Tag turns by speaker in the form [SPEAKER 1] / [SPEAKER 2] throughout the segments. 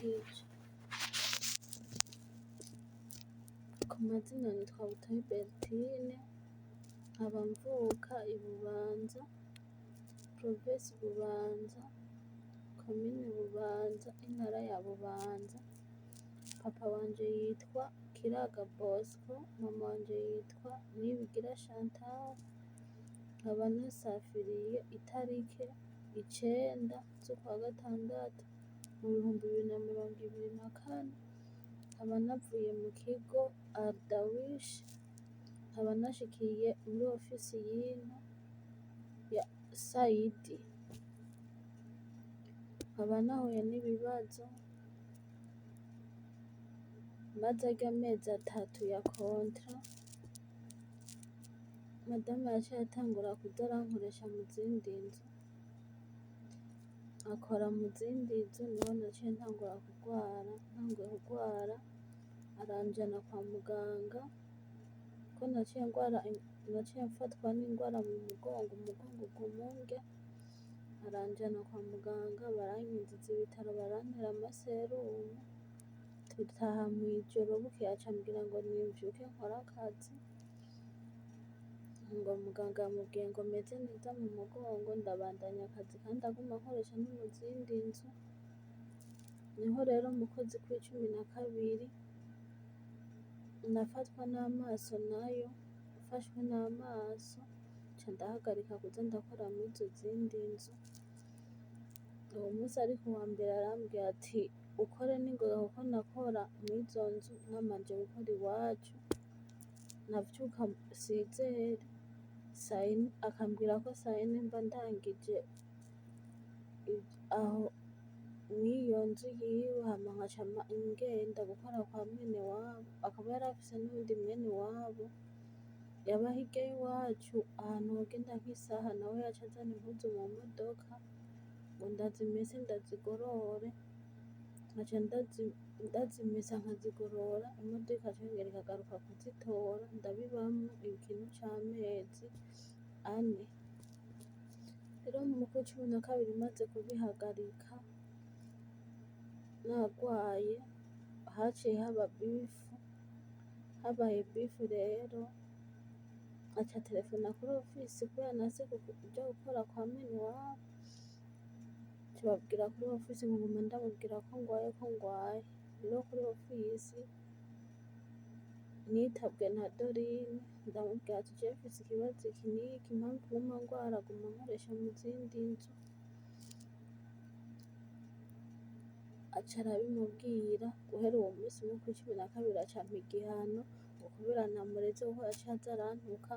[SPEAKER 1] Ndabaramukije, ku mazina nitwa Butoyi Bertine, nkaba mvuka i Bubanza, provinsi Bubanza, komine Bubanza, intara ya Bubanza. Papa wanje yitwa Kiraga Bosco, mama wanje yitwa Nibigira Chantal, nkaba nasafiriye itarike 9 z'ukwa gatandatu mu 2024, nkaba navuye mu kigo Aldawish, nkaba nashikiye muri ofisi y'ino ya Sayidi, nkaba nahuye n'ibibazo maze arya mezi 3 ya kontra, madamu yaciye atangura kuza arankoresha mu zindi nzu, akora mu zindi nzu niho naciye ntangura kugwara, ntanguye kugwara aranjana kwa muganga, ko naciye ngwara, naciye mfatwa n'ingwara mu mugongo, umugongo uguma undya, aranjana kwa muganga baranyinjiza ibitaro barantera amaserumu, dutaha mw'ijoro bukeye aca ambwira ngo nimvyuke nkore akazi, ngo muganga yamubwiye ngo meze neza mu mugongo, ndabandanya akazi kandi aguma ankoresha no mu zindi nzu. Niho rero mu kwezi kw'icumi na kabiri nafatwa n'amaso nayo, mfashwe n'amaso nca ndahagarika kuza ndakora mw'izo zindi nzu. Uwo musi ariko uwambere arambwira ati ukore ningoga kuko nakora mw'izo nzu namanje gukora iwacu, navyuka sizere sayine, akambwira ko sayine mba ndangije aho mw'iyo nzu yiwe, hama nkaca ngenda gukora kwa mwene wabo, akaba yarafise n'uwundi mwene wabo yaba hirya y'iwacu ahantu wogenda nk'isaha, nawe yaca azana impuzu mu modoka ngo ndazimese ndazigorore, nkaca ndazimesa nkazigorora, imodoka igaca yongera ikagaruka kuzitora, ndabibamwo ikintu c'amezi 4. Rero mu kwa cumi na kabiri maze kubihagarika nagwaye, haciye haba bifu, habaye bifu rero aca telefona kuri ofisi kubera nase kuja gukora kwa mwene wabo, nca babwira kuri ofisi ngo nguma ndamubwira ko ngwaye ko ngwaye. Rero kuri ofisi nitabwe na Dorine, ndamubwira ati jewe mfise ikibazo iki n'iki, impamvu nguma ngwara aguma ankoresha mu zindi nzu. Aca arabimubwira, guhera uwo musi wo kw'icumi na kabiri aca ampa igihano, ngo kubera namureze kuko yaciye aza arantuka,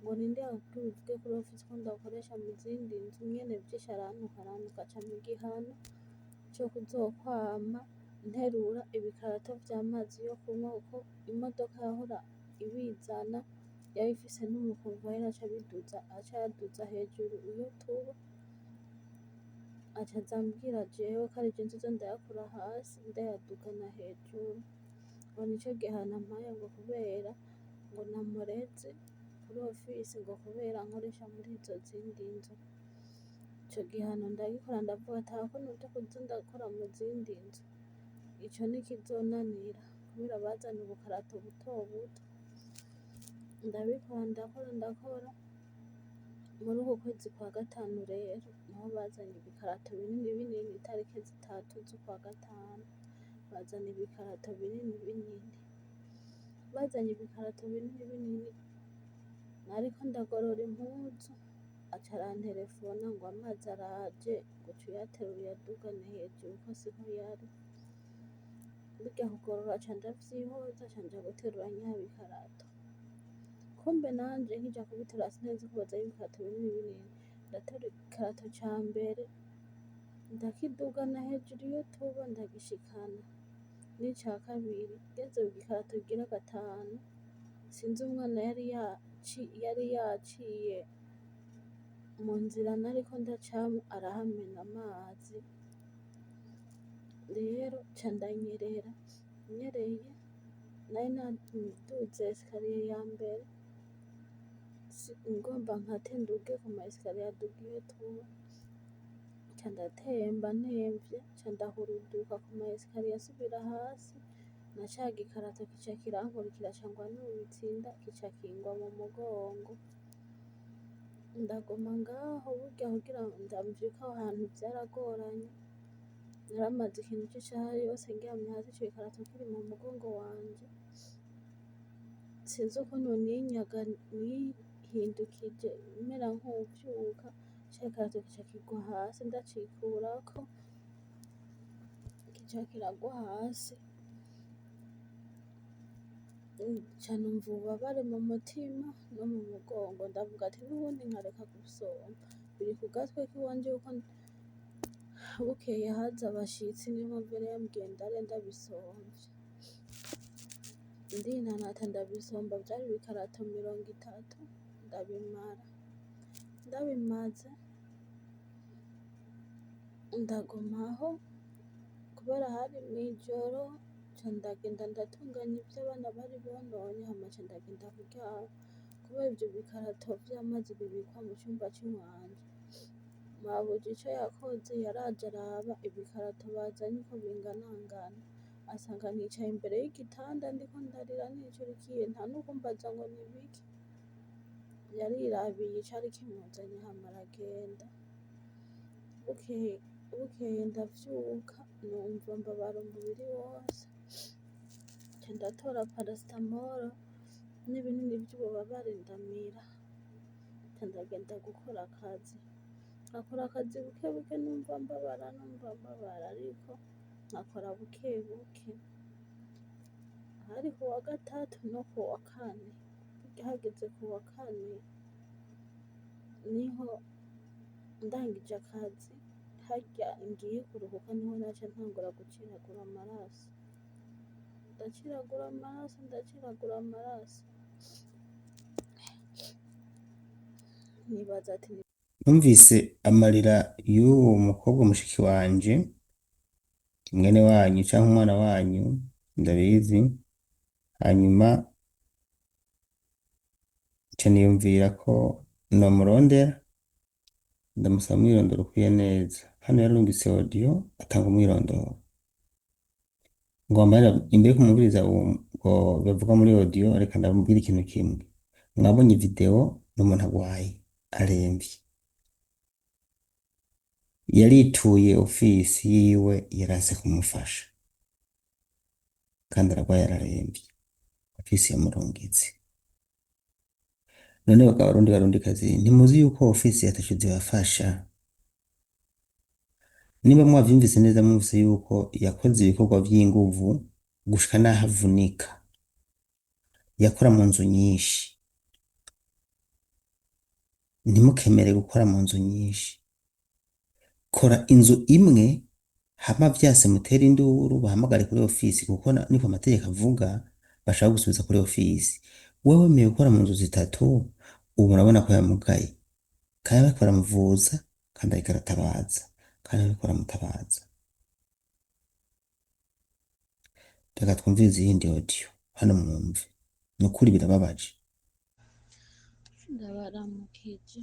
[SPEAKER 1] ngo ninde yakubwiye ubivuge kuri ofisi ko ndagukoresha mu zindi nzu, nyene vyinshi arantuka arantuka, aca ampa igihano co kuzokwama nterura ibikarato vy'amazi yo kunywa, kuko imodoka yahora ibizana yari ifise n'umukomvayeri aca abiduza, aca ayaduza hejuru iyo tuba, aca aza ambwira jewe ko arije nzoza ndayakura hasi ndayadugana hejuru, ngo nico gihano ampaye ngo kubera ngo namureze kuri ofisi ngo kubera nkoresha muri izo zindi nzu. Ico gihano ndagikora ndavuga ati ahako noja kuza ndakora mu zindi nzu, ico ntikizonanira kubera bazana ubukarato buto buto. Ndabikora ndakora ndakora, muri uku kwezi kwa gatanu rero niho bazanye ibikarato binini binini, itariki 3 z'ukwa gatanu bazana ibikarato binini binini. Bazanye ibikarato binini binini, nariko ndagorora impuzu, aca aranterefona ngo amazi araje, ngo uce uyaterura uyadugane hejuru ko siho yari. Burya kugorora ca ndavyihoza, ca nja guterura nya bikarato. Kumbe nanje nkija kubiterura sinari nzi ko bazanye ibikarato binini binini, ndaterura igikarato ca mbere ndakidugana hejuru iyo tuba ndagishikana, n'ica kabiri, ngeze ku gikarato kigira 5, sinzi umwana yari yaciye mu nzira nariko ndacamwo arahamena amazi, rero ca ndanyerera, nyereye nari naduze esikariye ya mbere, ngomba nkate nduge ku ma esikariye aduga iyo tuba, nca Nca ndatemba ntemvye, nca ndahuruduka ku ma esikariye asubira hasi, na ca gikarato kica kirankurikira, ca ngwa nubitse inda, kica kingwa mu mugongo. Ndaguma ngaho burya kugira ndamvyuke aho hantu vyaragoranye, naramaze ikintu c'isaha yose ndyamye hasi ico gikarato kiri mu mugongo wanje. Sinzi ukuntu ninyaga nihindukije mera nk'uwuvyuka, ca gikarato kica kigwa hasi ndacikurako, kica kiragwa hasi, nca numva ububabare mu mutima no mu mugongo, ndavuga ati n'ubundi nkareka gusomba, biri ku gatwe kiwanje kuko bukeye haza abashitsi niyo mpamvu yari yambwiye ndare ndabisomvye. Ndinanata ndabisomba, vyari ibikarato 30, ndabimara. Ndabimaze ndagumaho kubera hari mw'ijoro, nca ndagenda ndatunganya ivyo abana bari bononye, hama nca ndagenda kuryama, kubera ivyo bikarato vy'amazi bibikwa mu cumba c'iwanje. Mabuja ico yakoze yaraje araba ibikarato bazanye uko binganangana, asanga nicaye imbere y'igitanda ndiko ndarira nicurikiye, nta n'ukumbaza ngo nibiki, yarirabiye icari kimuzanye hama aragenda. Bukeye ndavyuka numva mbabara umubiri wose, nca ndatora parasitamoro n'ibinini vy'ububabare ndamira, nca ndagenda gukora akazi. Nkakora akazi buke buke numva mbabara, numva mbabara, ariko nkakora buke buke. Hari ku wa gatatu no ku wa kane, hageze ku wa kane niho ndangije akazi, harya ngiye kuruhuka niho naca ntangura guciragura amaraso. Ndaciragura amaraso, ndaciragura amaraso. Nibaza ati
[SPEAKER 2] Numvise amarira y'uwo mukobwa mushiki wanje, mwene wanyu canke umwana wanyu, ndabizi, hanyuma nca niyumvira ko nomurondera, ndamusaba umwirondoro ukwiye neza. Hano yararungitse audio atanga umwirondoro. Ngo amahera imbere yo kumwumviriza uwo bavuga muri audio, reka ndamubwire ikintu kimwe. Mwabonye video n'umuntu agwaye aremvye. Yarituye ofisi yiwe yarase kumufasha, kandi aragwaye araremvye. Ofisi yamurungitse. None bagabo Barundi Barundikazi, ntimuzi yuko ofisi ataco zibafasha? Niba mwavyumvise neza, mwumvise yuko yakoze ibikorwa vy'inguvu gushika n'aho avunika. Yakora mu nzu nyinshi. Ntimukemere gukora mu nzu nyinshi. Kora inzu imwe, hama vyase mutere induru, bahamagare kuri ofisi, kuko niko amategeko avuga, bashaka gusubiza kuri ofisi. Wewe wemeye gukora mu nzu zitatu, ubu murabona ko yamugaye. Kandi bariko baramuvuza, kandi ariko aratabaza, kandi bariko baramutabaza. Reka twumvirize iyindi audio hano mwumve. Nukuri birababaje.
[SPEAKER 1] Ndabaramukije.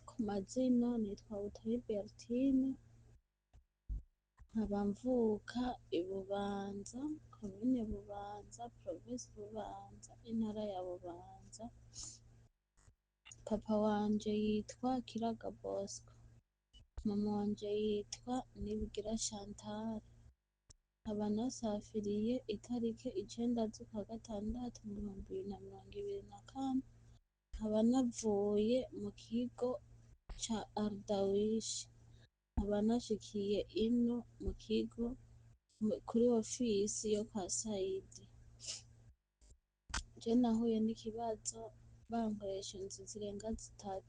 [SPEAKER 1] Ku mazina nitwa Butayi Bertine, nkaba mvuka i Bubanza, komine Bubanza, provinsi Bubanza, intara ya Bubanza. Papa wanje yitwa Kiraga Bosco, mama wanje yitwa Nibigira Chantal. Nkaba nasafiriye itarike 9 z'ukwa gatandatu mu 2024, nkaba navuye mu kigo ca Ardawish, nkaba nashikiye ino mu kigo kuri ofisi yo kwa Saidi. Je nahuye n'ikibazo bankoresha inzu zirenga 3,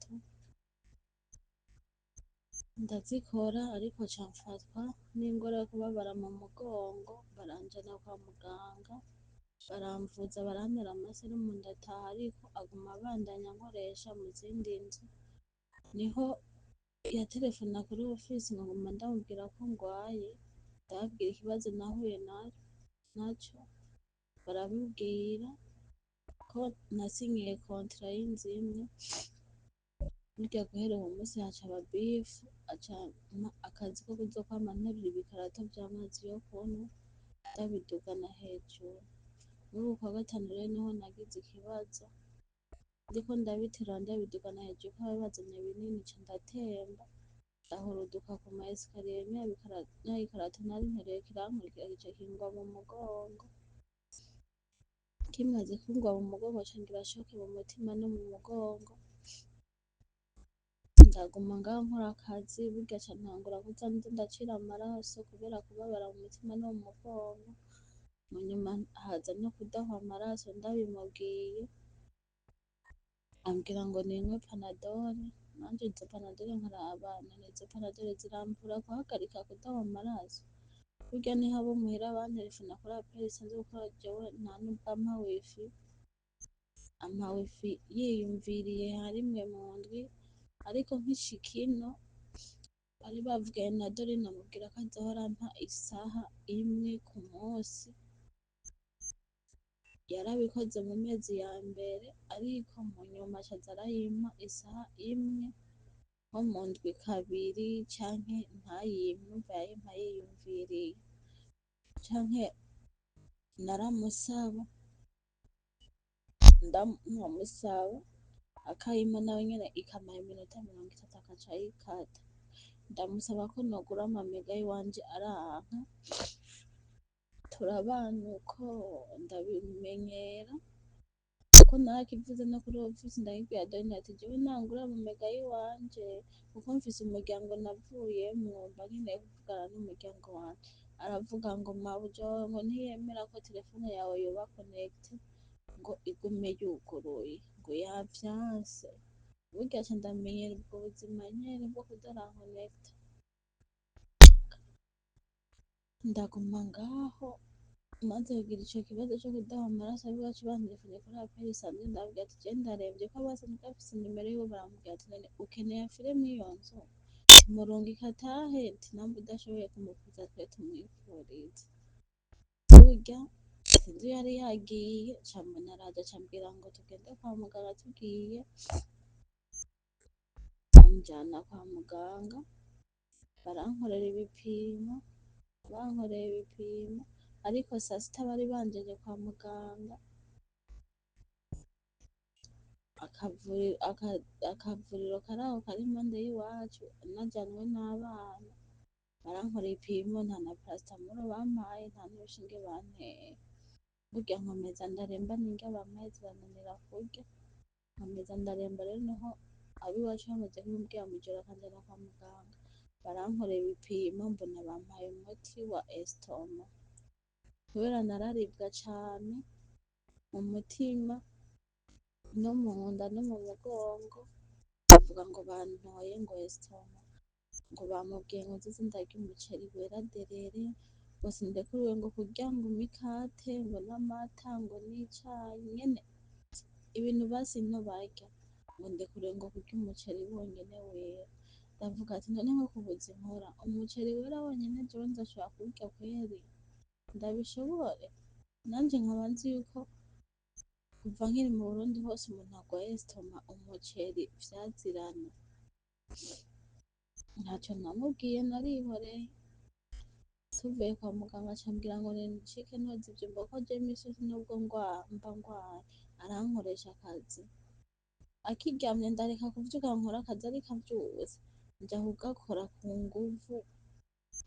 [SPEAKER 1] ndazikora ariko ca mfatwa n'ingwara yo kubabara mu mugongo, baranjana kwa muganga, baramvuza, barantera amaserumu ndataha, ariko aguma abandanya ankoresha mu zindi nzu. Niho yaterefona kuri ofisi nkaguma ndamubwira ko ngwaye, ndababwira ikibazo nahuye naco, baramubwira ko nasinyiye kontra y'inzu imwe. Burya guhera uwo munsi haca aba bifu, aca ampa akazi ko kuzokwama nterura ibikarato vy'amazi yo kunywa ndabidugana hejuru. Muri uku kwa gatanu rero niho nagize ikibazo, ndiko ndabiterura ndabidugana hejuru ko bari bazanye binini nca ndatemba, ndahuruduka ku ma esikariye, nya gikarato nari nteruye kirankurikira kica kingwa mu mugongo. Kimaze kungwa mu mugongo ca ngira shoke mu mutima no mu mugongo, ndaguma ngaho nkora akazi. Burya ca ntangura kuza ndacira amaraso kubera kubabara mu mutima no mu mugongo. Mu nyuma haza no kudahwa amaraso, ndabimubwiye ambwira ngo ninywe panadole, nanje izo panadole nkaraba none izo panadole ziramvura guhagarika kudahwa amaraso? Burya niho abo muhira banterefona kuri apel isanzwe, kuko jewe nta nubwo ampa wifi, ampa wifi yiyumviriye nka rimwe mu ndwi. Ariko nkishika ino bari bavuganye na Dorine, amubwira ko azohora ampa isaha imwe ku munsi. Yarabikoze mu mezi ya mbere, ariko mu nyuma aca aza arayimpa isaha imwe nko mu ndwi kabiri canke ntayimpe, urumva yayimpa yiyumviriye, canke naramusaba, nkamusaba akayimpa nawe nyene ikamara iminota 30 akaca ayikata. Ndamusaba ko nogura amamega yiwanje aranka, turabana uko ndabimenyera, kuko narakivuze no kuri ofisi, ndakibwira Dorine ati jewe nangura amamega yiwanje kuko mfise umuryango navuyemwo, mba nkeneye kuvugana n'umuryango wanje. Aravuga ngo mabuja wawe ngo ntiyemera ko telefone yawe yoba connecte ngo igume yuguruye, ngo yavyanse. Burya ca ndamenyera ubwo buzima nyene bwo kudarankonekita, ndaguma ngaho. Maze kugira ico kibazo co kudaha amaraso, abiwacu banterefone kuri apel isanzwe, ndababwira ati je ndaremvye, ko basanzwe bafise nimero yiwe. Baramubwira ati none ukeneye afire mw'iyo nzu, murungike atahe, ati namba udashoboye kumuvuza twe tumwipfurize. Burya sinzi iyo yari yagiye, ca mbona araje, aca ambwira ngo tugende kwa muganga. Tugiye, anjana kwa muganga, barankorera ibipimo, bankoreye ibipimo ariko saa sita bari banjanye kwa muganga. Akavuriro kari aho kari impande y'iwacu, najanwe n'abana, barankorera ibipimo, nta na paracetamol bampaye, nta n'urushinge banteye. Burya nkomeza ndaremba, n'indya bampaye zirananira kurya, nkomeza ndaremba. Rero niho ab'iwacu bamaze kubimbwira mw'ijoro bakanjana kwa muganga, barankorera ibipimo, mbona bampaye umuti wa estomac kubera nararibwa cane mu mutima no mu nda no mu mugongo. Bavuga ngo bantoye ngo estomac, ngo bamubwiye ngo nzoze ndarya umuceri wera derere, ngo sindekuriwe ngo kurya ngo imikate ngo n'amata ngo n'icayi, nyene ibintu basi nto barya, ngo ndekuriwe ngo kurya umuceri wonyene wera. Ndavuga ati none nko kubuza inkora umuceri wera wonyene, jewe nzoshobora kuwurya kweri, ndabishobore? Nanje nkaba nzi yuko kuva nkiri mu Burundi hose umuntu agwaye estomac umuceri vyazirana. Ntaco namubwiye, narihoreye. Tuvuye kwa muganga aca ambwira ngo nicike noza ivyumba, ko jewe imisi yose nubwo mba ngwaye arankoresha akazi. Akiryamye ndareka kuvyuka nkora akazi, ariko avyutse nja kugakora ku nguvu,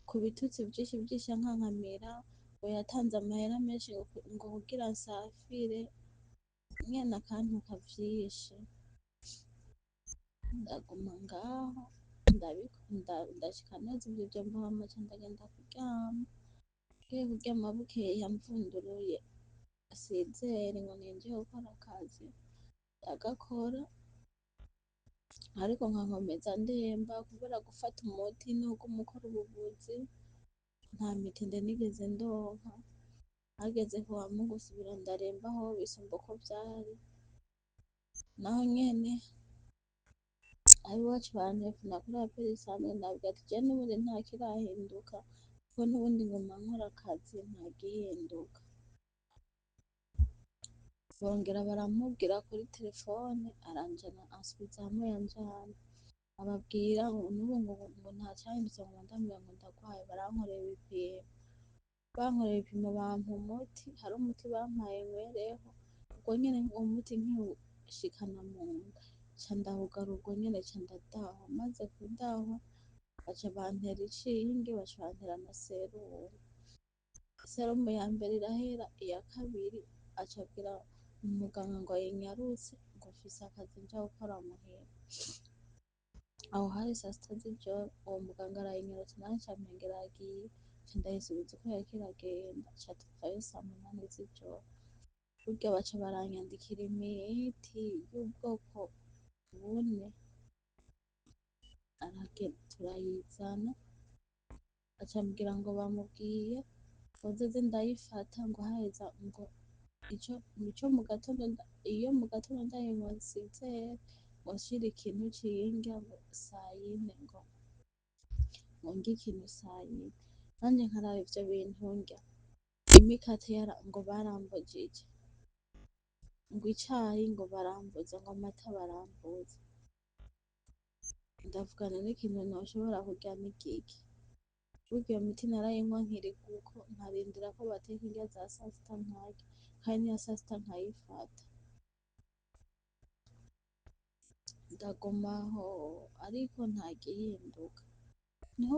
[SPEAKER 1] ku bitutsi vyinshi vyinshi ankankamira, ngo yatanze amahera menshi ngo kugira nsafire, nyene akantuka vyinshi. Ndaguma ngaho ndashika noza ivyo vyombo, hama nca ndagenda kuryama. Ngiye kuryama bukeye yamvunduruye sizere ngo ninjire gukora akazi, ndagakora ariko nkankomeza ndemba kubera gufata umuti nuguma ukora ubuvuzi. Nta mitende nigeze ndonka. Hageze kuwa Mungu nsubira ndaremba aho bisumba uko vyari. Naho nyene ab'iwacu baranterefona kuri apel isanzwe, ndababwira ati jewe n'ubundi nta kirahinduka, kuko n'ubundi nguma nkora akazi, nta gihinduka. Bongera baramubwira kuri telefone, aranjana ansubiza hamwe yanjana, ababwira ngo n'ubu ngo nta cahindutse, ngo ndamubwira ngo ndagwaye. Barankorera ibipimo, bankorera ibipimo, bampa umuti. Hari umuti bampaye nkwereho ubwo nyene, uwo muti nkiwushikana mu nda ca ndawugara ubwo nyene, ca ndadahwa. Maze kudahwa baca bantera ishinge, baca bantera na serumu. Serumu ya mbere irahera, iya kabiri aca abwira umuganga ngo ayinyarutse, ngo mfise akazi nja gukora muhira. Aho hari sasita z'ijoro. Uwo muganga arayinyarutsa, nanje nca mpengera aragiye, nca ndayisubiza uko yariko iragenda, ca tuvayo saa 8 z'ijoro. Burya baca baranyandikira imiti y'ubwoko bune, aragenda turayizana, aca ambwira ngo bamubwiye ngo nzoze ndayifata, ngo haheza ngo ico mu gatondo, iyo mu gatondo ndayinywa sizere, ngo nshira ikintu c'indya ngo sayine, ngo ndye ikintu sayine. Nanje nkaraba ivyo bintu ndya, imikate yara ngo barambujije, ngo icayi ngo barambuza, ngo amata barambuza. Ndavugana n'ikintu noshobora kurya n'igiki? Burya iyo miti narayinywa nkiriguko, nkarindira ko bateka indya za sasita nkarya, kandi n'iya sasita nkayifata. Ndagumaho ariko nta gihinduka. Niho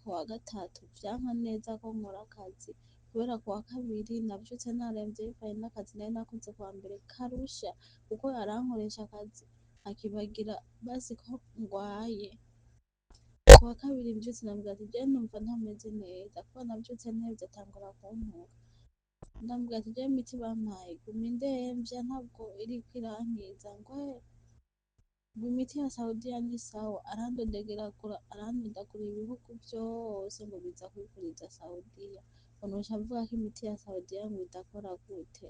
[SPEAKER 1] kuwa gatatu vyanka neza ko nkora akazi, kubera kuwa kabiri navyutse naremvye bivanye n'akazi nari nakoze kuwa mbere karusha, kuko arankoresha akazi akibagira basi ko ngwaye. Kuwa kabiri mvyutse ndamubwira ati jewe numva ntameze neza, kuko navyutse ntevye, atangura kuntuka. Ndamubwira ati jewe imiti bampaye iguma indemvya, ntabwo iriko irankiza. Ngo ngo imiti ya Saudiya ni sawa. Arandondagura ibihugu vyose ngo biza kwivuriza Saudiya, ngo noca mvuga ko imiti ya Saudiya ngo idakora gute?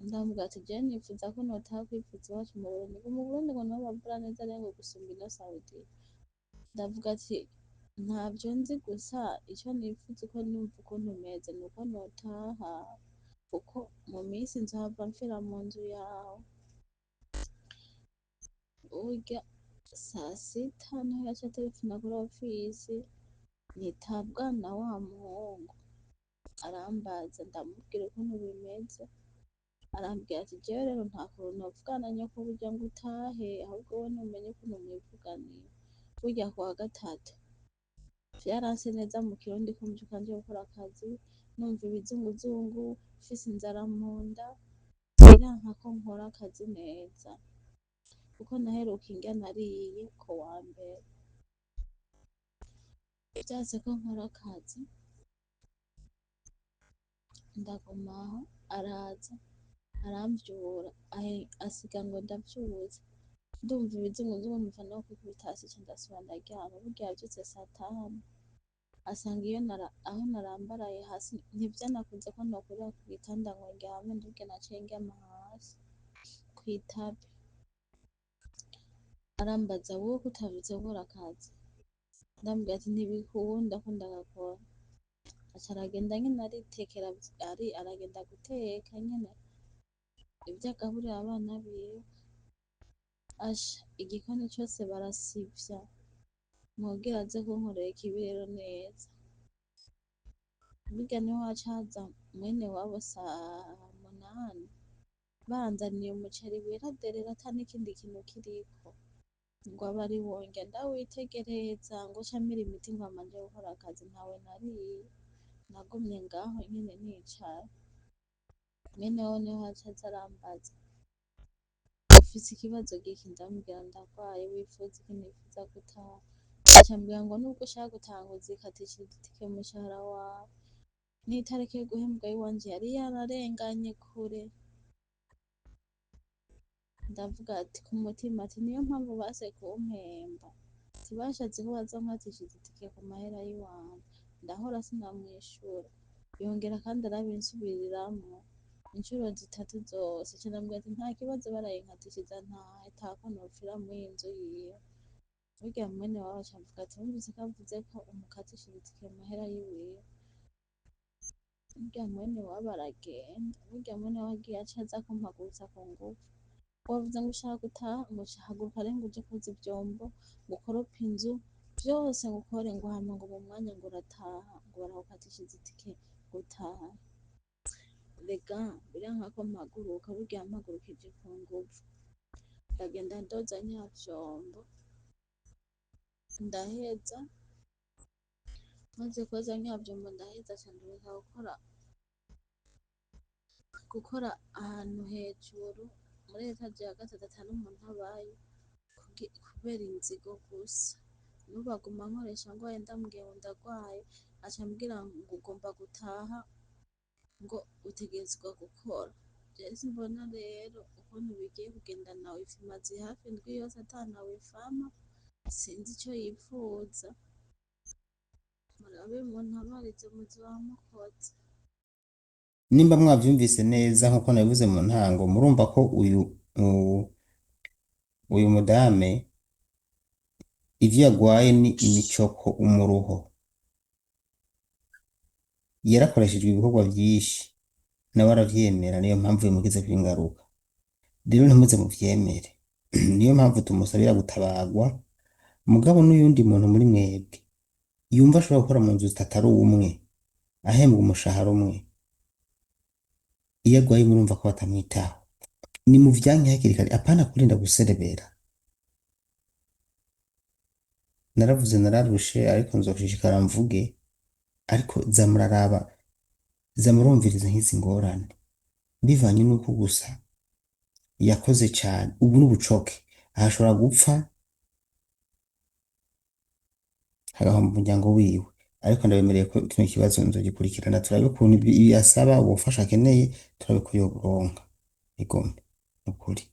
[SPEAKER 1] Ndamubwira ati jewe nifuza ko notaha kwivuza iwacu mu Burundi, ngo mu Burundi ngo niho bavura neza rero ngo gusumba ino Saudiya. Ndavuga ati ntavyo nzi, gusa ico nifuza uko numva ukuntu meze nuko notaha, kuko mu minsi nzohava mfira mu nzu yawe. Burya sasita niho yaca aterefona kuri ofisi, ntitabwa na wa muhungu, arambaza, ndamubwira ukuntu bimeze. Arambwira ati jewe rero nta kuntu novugana nyokobuja ngo utahe, ahubwo wowe numenye ukuntu mwivuganira. Burya kuwa gatatu vyaranse neza mu Kirundi ko mvyuka nje gukora akazi, numva ibizunguzungu, mfise inzara mu nda, biranka ko nkora akazi neza, kuko naheruka indya nariye ku wa mbere. Vyanse ko nkora akazi, ndaguma aho. Araza aramvyura, asiga ngo ndavyutse, ndumva ibizunguzungu, numva no kwikubita hasi, ca ndasubira ndaryama. Burya yavyutse satanu, asanga iyo aho narambaraye hasi ntivyanakunze ko nokurira ku gitanda ngo ndyame nduge, naciye ndyama hasi kw'itapi. Arambaza: wowe ko utavyutse gukora akazi? Ndamubwira ati ntibikunda ko ndagakora. Aca aragenda nyene aritekera, ari aragenda guteka nyene ivyo agaburira abana biwe. Asha, igikoni cose barasivya mwogera aze kunkorera ikibirero neza. Burya niho haca haza mwene wabo saa 8, banzaniye umuceri wera derere, ata n'ikindi kintu kiriko, ngo abe ari wo ndya. Ndawitegereza ngo ca mira imiti, ngo hama nje gukora akazi. Ntawe nariye, nagumye ngaho nyene nicaye. Mwene wabo niho haca aza arambaza: ufise ikibazo giki? Ndamubwira: ndagwaye. Wifuza iki? Nifuza gutaha. Aca ambwira ngo nubwo ushaka gutaha, ngo uzikatishiriza itike mu mushahara wawe. N'itariki yo guhembwa yiwanje yari yararenganye kure. Ndavuga ati ku mutima ati niyo mpamvu base kumpemba, ntibashatse ko bazonkatishiriza itike ku mahera yiwanje. Ndahora sinamwishura, yongera kandi arabinsubiriramwo incuro zitatu zose. Ca ndamubwira ati nta kibazo, barayinkatishiriza ntahe, tako nopfira mw'iyi nzu yiwe. Burya mwene wabo aca avuga ati wumvise ko avuze ko umukatishiriza itike mu mahera yiwiwe. Burya mwene wabo aragenda, burya mwene wabo agiye aca aza kumpagurutsa ku nguvu. Wavuze ngo ushaka gutaha, ngo haguruka rero ngo uje koza ivyombo, ngo ukorope inzu, vyose ngo ukore, ngo hama ngo mu mwanya ngo urataha, ngo baragukatishiza itike ngo utahe. Rega biranka ko mpaguruka, burya yampagurukije ku nguvu. Ndagenda ndoza nya vyombo, ndaheza, maze koza nya vyombo ndaheza ca ndungika gukora ahantu hejuru muri etaje ya gatatu ata n'umuntu abayo, kubera inzigo gusa. N'ubu aguma ankoresha ngwaye, ndamubwiye ngo ndagwaye, aca ambwira ngo ugomba gutaha, ngo utegerezwa gukora. Jewe simbona rero ukuntu bigiye kugenda na wifi imaze hafi indwi yose ata na wifi ampa, sinzi ico yipfuza. Murabe muntabarize muzoba mukoze.
[SPEAKER 2] Nimba mwavyumvise neza nkuko nabivuze mu ntango, murumva ko uyu mudame ivyo yagwaye ni imicoko, umuruho. Yarakoreshejwe ibikorwa vyinshi nawe aravyemera, niyo mpamvu bimugizeko ingaruka. Rero ntimuze muvyemere, niyo mpamvu tumusabira gutabarwa. Mugabo n'uyundi muntu muri mwebwe yumva ashobora gukora mu nzu zitatu ari umwe, ahembwa umushahara umwe, iyo agwaye murumva ko batamwitaho. Ni muvyanke hakiri kare, apana kurinda guserebera. Naravuze nararushe, ariko nzoshishikara mvuge, ariko za muraraba, za murumviriza nk'izi ngorane bivanye n'uko gusa yakoze cane. Ubu n'ubucoke, ahashobora gupfa hagahomba umuryango wiwe. Ariko ndabemereye ko kino kibazo nzogikurikirana, turabe ukuntu yasaba ubufasha akeneye, turabe ko yoburonka. Igomwe nukuri.